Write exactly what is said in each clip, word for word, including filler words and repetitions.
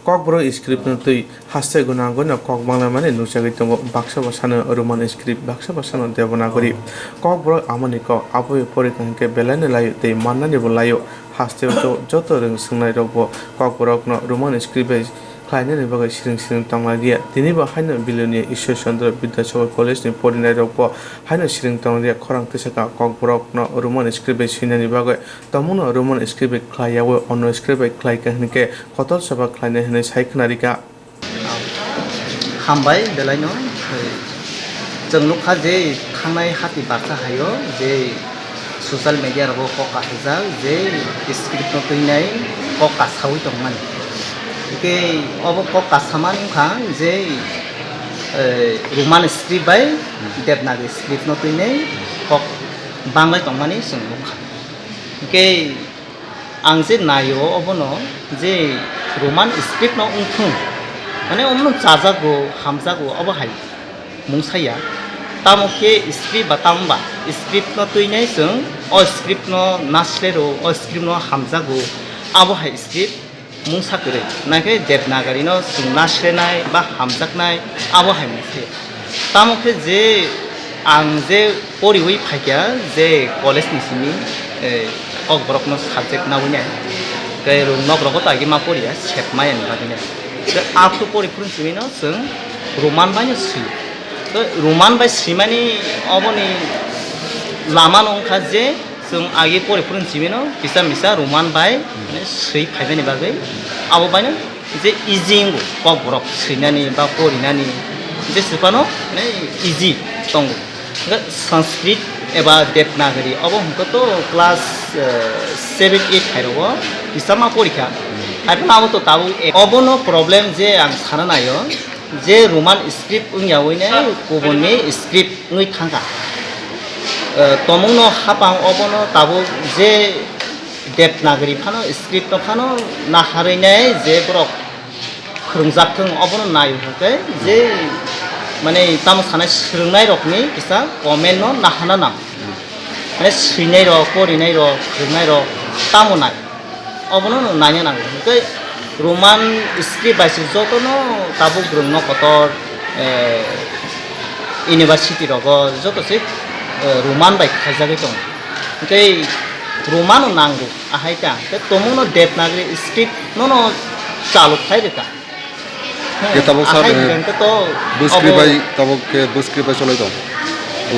Kokborok script no twi haste gwnangwi no kok banglaimani nukjagwi tongo. Baksa bwsano Roman script, baksa bwsano Devanagari. Kokborok amoni kok, aboni porikha hinkhe belaino laio tei mannani bo laio. Haste o jo-, joto rwng swngnai rok bo Kokborok no Roman script bai khlainani bagwi siring siring tonglailiya. Tini bo haino Bilonia Ishwar Chandra Vidyasabha College ni porinai rok bo haino siring tonglailiya. Khorang tisaka Kokborok no Roman script bai swinani bagwi. Tongmungno Roman script bai khlai yaui ono script bai khlai kha hinkhe kotor saba khlainai hinwi sai khna rikha. Hambai belaino. Chwng nukha je thangnai hati barsa haio je social media rogo kok kasajak je script no twinai kok kasaui tongmani. Hwnkhe obo kok kasamani wngkha je, eh, Roman script bai Devanagari script no twinai kok banglai tongmani chwng nukha. Hwnkhe ang je naio obono je Roman script no wngthung, mane omono chajago, hamjago, obo hai mungsaya. Tamo khe script ba tamo ba script no twinai chwng o script no nasle rwo, o script no hamjago, abo hai script mungsa kwrwi. Naikhe Devanagari no chwng naslenai ba hamjaknai, abo hai mungsa. Tamo khe je ang je poriwi phaikha je college ni simi, eh, Kokborok no subject nawi nai. Tei rung nok rogo to agi ma poriya, sep maya ni bagwi nai. Tei after pori phuru simi no chwng Roman bai no swi. Tei Roman bai swimani oboni lama no wngkha je chwng agi pori phuru simi no kisa misa Roman bai, hmm, mane swi phaimani bagwi abo bai no je easy wngo Kokborok swinani ba porinani, je se phano, mane, easy tongo. Hwnkhe Sanskrit eba Devanagari obo hwnkhe to class, eh, seven eight hai rogo kisa ma porikha. Hai phano abo to tabuk e-, obono problem je ang sana naio je Roman script wngya wine kubunni script wngwi thangkha. Eh, tomungno hapang obono tabuk je Devanagari phano script no phano naharwi nai je borok phwrwngjak thung obono nai hwnkhe je mane tamo sanai swrwngnai rokni kisa comment no nahana nang. Mane swinai rok, porinai rok, phwrwngnai rok tamo nai. Obono no naina nango. Hwnkhe Roman script bai se jotono tabuk rwngno kotor, eh, university rogo joto se, eh, Roman bai khaijagwi tongo. Hwnkhe Romano nango, ahai ta. Tei tomungno Devanagari script nono chaluk khai rwkha. Khe tabuk sir, ahai eh, hwnkhe to bo script abo bai, tabuk khe bo script bai cholai tong.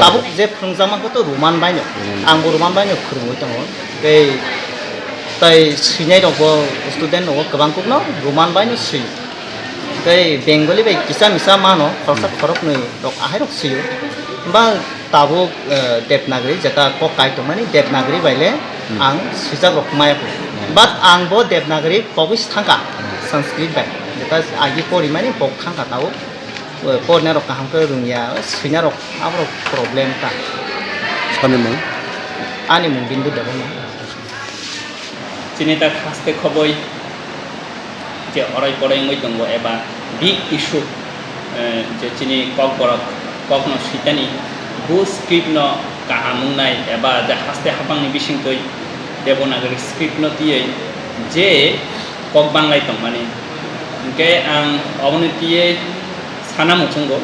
Tabuk je phwrwngjakma khe to Roman bai no. Hmm. Ang bo Roman bai no phwrwngwi tongo. Tei, tei swinai rok bo student rok bo kwbang kuk no Roman bai no swi. Tei Bengali bai kisa misa mano, khoroksa, hmm, khoroknwi rok ahai rok swio. Ba tabuk, eh, Devanagari jeta kok kai tongmani Devanagari bai le, hmm, ang swijak rok maya kho. Hmm. But ang bo Devanagari kogwi se thangkha, hmm, Sanskrit bai. Jeta agi porimani kok thangkha tabuk. Eh, porina rok kaham khe rwngya, swina rok aborok problem ta. Sani mung? Ani mung Bindu Debbarma. Chini ta haste khoboi je orai porai wngwi tongo eba big issue, eh, je chini Kokborok kokno switani bo script no kaham wngnai eba je haste hapangni bisingtwi Devanagari script no twiwi je kok banglai tongmani. Hwnkhe ang obono twiwi sana muchungo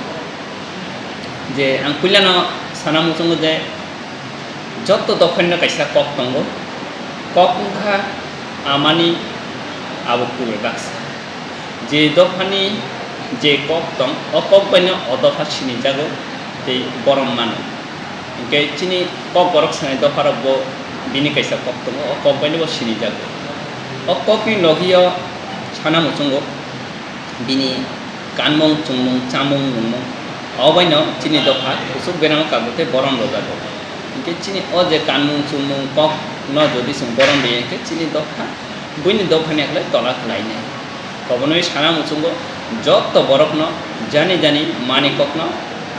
je ang puilano sana muchungo je Joto dophani no kaisa kok tongo. Kok wngkha amani abo kubui baksa. Je dophani je kok tong, o kok bai no o dopha sinijago tei borom mano. Hinkhe chini Kokborok sanai dopha rok bo bini kaisa kok tongo, o kok bai no bo sinijago. O kok ni logi o sana muchungo bini kanmung, chumung, chamung, nungmung, o bai no chini dopha kuchuk berama kago tei borom rwjago. Hinkhe chini o je kanmung, chumung, kok no jodi chwng borom rwya hinkhe chini dopha, buini dopha ni aklai tola kwlai nai. Obono sana muchungo joto borok no jani jani mani kok no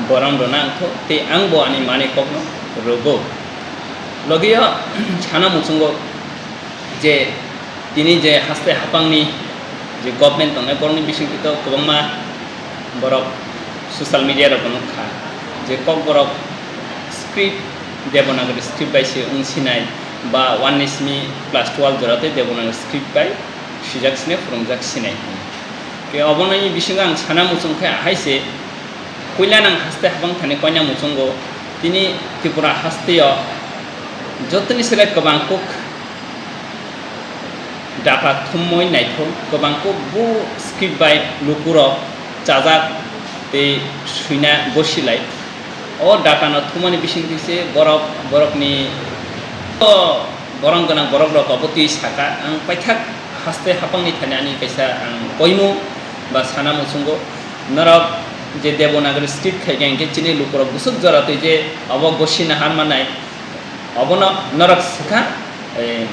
borom rwna wngkho tei ang bo ani mani kok no rwgo. Logi o sana muchungo je tini je haste hapangni je government tongnai borokni bisingtwi to kwbangma borok social media rogo nukha je Kokborok script Devanagari script bai se wng sinai ba one ni simi class twelve jora tei Devanagari script bai swijak sinai phwrwngjak sinai. Ke oboni bisingo ang sana muchung khe hai se, puila nang haste habang thani koina muchungo, tini Tripura hasteo jotoni sele kwbang kuk data thummoi naithok, kwbang kuk bo script bai lukurok chajak tei suina gosilai. O data no thumani bisingtwi se borok, borokni o borom gwnang borok rok obo twi saka, ang paithak haste hapangni thani ani kaisa ang koimung ba sana muchungo. Norok je Devanagari script khai khe, hingkhe chini lukurok bwswk jora twi je obo gosina har manai, obono norok swkha, eh,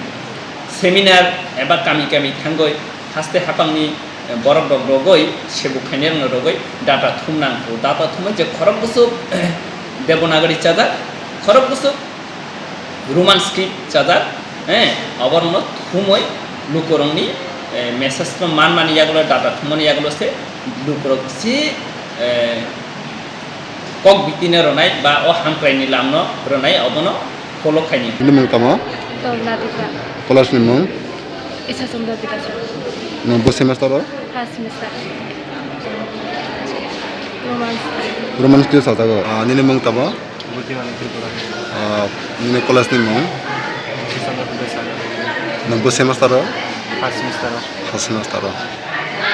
seminar eba kami kami thangwi haste hapangni, eh, borok rok rogwi, sebuk khainai rokno rogwi data thum nang kho. Data thumwi je khorok bwswk Devanagari chajak, khorok bwswk Roman script chajak, eh, oborokno thumwi lukurokni, eh, message no manmani yagulo, data thummani yagulo se lukurok si, eh, kok bitine rwnai ba o hamkraini lamno rwnai, obono follow khaini. Nini mung tamo? Tobla Dibra. Class ni mung? Isa Chandra Bidasar. Nung bo semester o? First semester. Roman. Roman script sajago. Ah, nini mung tamo? Buddhimani Tripura. Ah, nini college ni mung? Sri Chandra Vidyasagar. Nung bo semester o? First semester o. First semester o.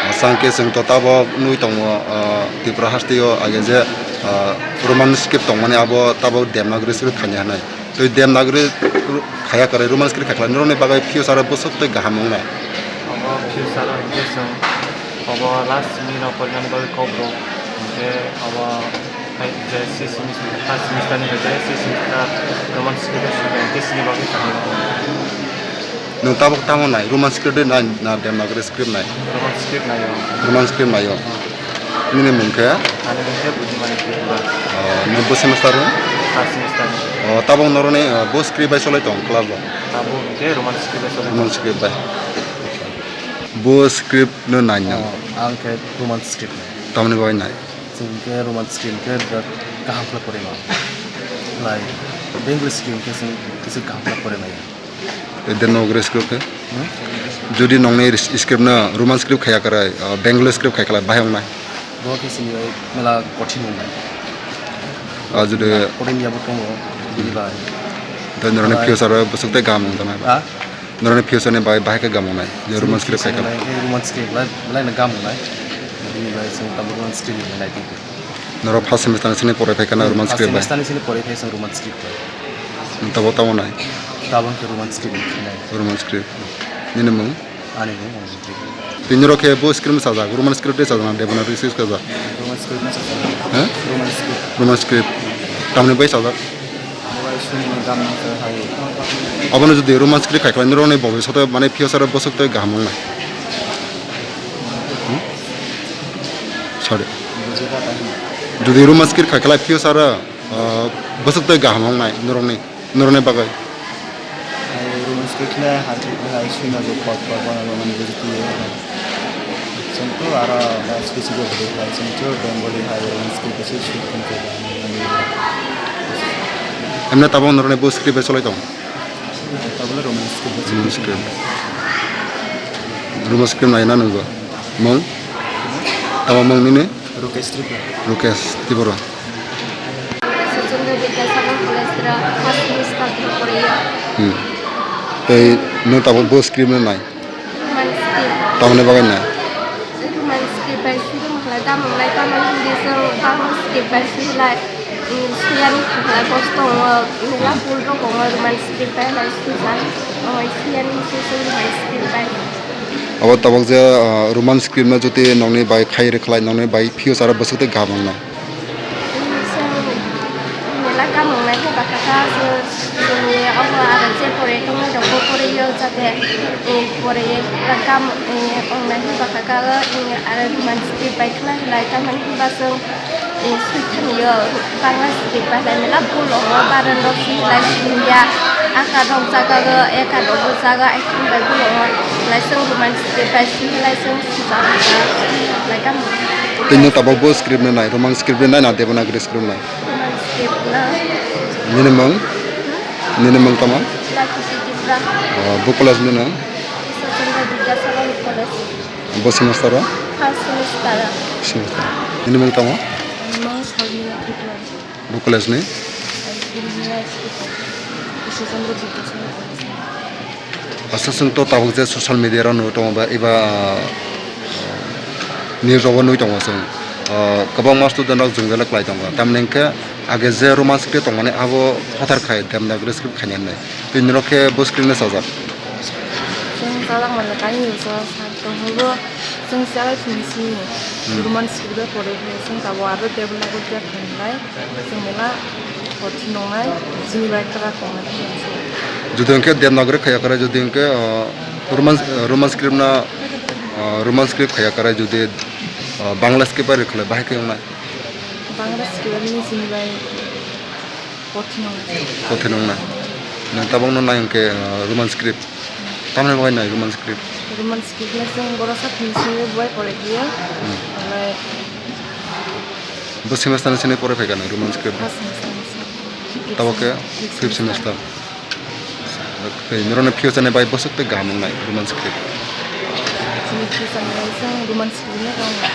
Ah, chang khe chwng to tabok nui tongo, ah, Tripura hasteo age je, ah, Roman script tongmani abo tabok Devanagari script khainai hanai. Tei Devanagari khaya kwrwi Roman script khaikhlai norokni bagwi future o bwswk tei kaham wngnai. Obo future o hwnkhe chwng obo last simi rok porinani bagwi kok rok hwnkhe obo hai je C semester, first semester ni hwnkhe C semester Roman script o swi khe hwnkhe chini bagwi kaham wngnai. Nwng tabuk tamo nai Roman script de nai na Devanagari script nai? Roman script nai o. Roman script nai o. Nini mung khe? Ani mung khe Buddhimani Tripura. Oh, nung bo semester ni? First semester ni. Oh, tabuk noroni, oh, bo script bai cholai tong class bo? Tabuk hwnkhe Roman script bai cholai tong. Roman script bai. Bo script no nai nang? Oh, ang khe Roman script nai. Tamoni bai nai? Chwng khe Roman script khe birat kaham khe pore ma. Lai Bengali script khe chwng kisa kaham khe pore maya. Tei Devanagari script khe? Hmm? Jodi nongni ris-, script no Roman script khaya kwrwi, ah, Bengali script khai khlai bahai wngnai? Bo khe chini bai mela kothin wngnai. Ah, jodi Korean ya bo tongo, bini bai. Tei noroni future o bwswk tei kaham wng tongnai ba? Ha? Noroni future ni bai bahai khe kaham wngnai, je Roman script khai khlai. Roman script lai, lai no kaham wngnai. Bini bai chwng tamo Roman script ni nai tong. Norok first semester ni sini porai phaikha na Roman script bai? First semester ni sini porai phai chwng Roman script bai. Tabuk tamo nai? Tabuk khe Roman script ni khainai. Roman script. Nini mung? Ani mung Roman script. Tei norok khe bo script sajak, Roman script de sajak na Devanagari script sajak? Roman script no sajak. He? Roman script. Roman script. Tamni bai sajak? Mobile suni ni gam nang sa hai. Abono jodi Roman script khai khlai norokni bobiswt mane future o bwswk tei kaham wngnai. Hmm? Sorry. Buji kha ta. Jodi Roman script khai khlai future o, ah, bwswk tei kaham wngnai norokni, norokni bagwi. Hai Roman script le hai hai sui na jo kok kok bana bana buji tiye. Chwng to aro ba specific bo hai chwng to Bengali hai Roman script se sui tong khe ba. Emne tabuk norokni bo script bai cholai tong? Tabuk le Roman script bai Roman script. Roman script nai na nunggo. Mung? Tamo mung nini? Rukesh Tripura. Rukesh Tripura. Sachandra Vidyasagar College ra first semester ra poriya. Hmm. Tei nung tabuk bo script no nai? Roman script. Tamoni bagwi nai? Roman script bai suri makhla tamo nai tamo hindi so tamo script bai suri lai. Suyani thangla bos tongo, mela phul rok tongo, Roman script bai hai sujak, o suyani sujak hai script bai. Abo tabuk je, ah, Roman script no jodi nongni bai khai rwkhlai, nongni bai future o bwswk tei kaham wngnai. Mela kaham wngnai khe bakha kha, chwngni omo aro je pore tongnai rok bo pore o jate, eh, pore kam, eh, wngnai khe bakha kha, eh, aro Roman script bai khlai lai, tamoni hwnba chwng. Sui thani yo, Bangla script bai lai mela bul tongo, baran rok si lai sui ya, aka rok jaga o, eka rok bo jaga, akhum bai bul tongo, lai chwng Roman script bai sui lai chwng sujak lai kam. Tei no tabuk bo script no nai, Roman script no nai na Devanagari script nai? Roman script no. Nini mung? Nini mung tamo? Lucky Tripura. Oh, bo college ni no? Sachandra Vidyasagar College. Bo semester o? First semester o. Semester. Nini mung tamo? Mung Sharmila Tripura. Bo college ni? Engineer Institute. Krishna Chandra Jitu College. Aswk chwng to tabuk je social media rok nugwi tongo ba eba, ah, news rogo nugwi tongo chwng. Ah, kwbangma student rok jwng belai kwlai tongo. Tamni hwnkhe age je Roman script tongmani abo phatar khai Devanagari script khainani. Tei norok khe bo script no sajak. Chwng sajak manle kainwi bo sajak tongkhe bo chwng chalai phunwi simi Hmm. Roman script bai pore khe chwng tabuk aro Devanagari bai khainai chwng mela kothik nongnai chini bai kwrak tongnai. Jodi hwnkhe Devanagari khaiya kwrwi jodi hwnkhe, ah, Roman, Roman script no, ah, Roman script khaiya kwrwi jodi, ah, Bangla script bai rwkhlai bahai khe wngnai. Bangla script ni chini bai kothik nongnai. Kothik nongnai. Nang tabukno nai hwnkhe, ah, Roman script. Tamni bagwi nai Roman script? Roman script no chwng borok sak ni simi bai pore khe. Hmm. Omo Bo semester ni sini pore phaikha nang Roman script? First semester ni sini. Tabuk khe fifth Fifth semester. semester. Okay, norokni future ni bai bwswk tei kaham wngnai Roman script? Chini future ni bai chwng Roman script no kaham wngnai.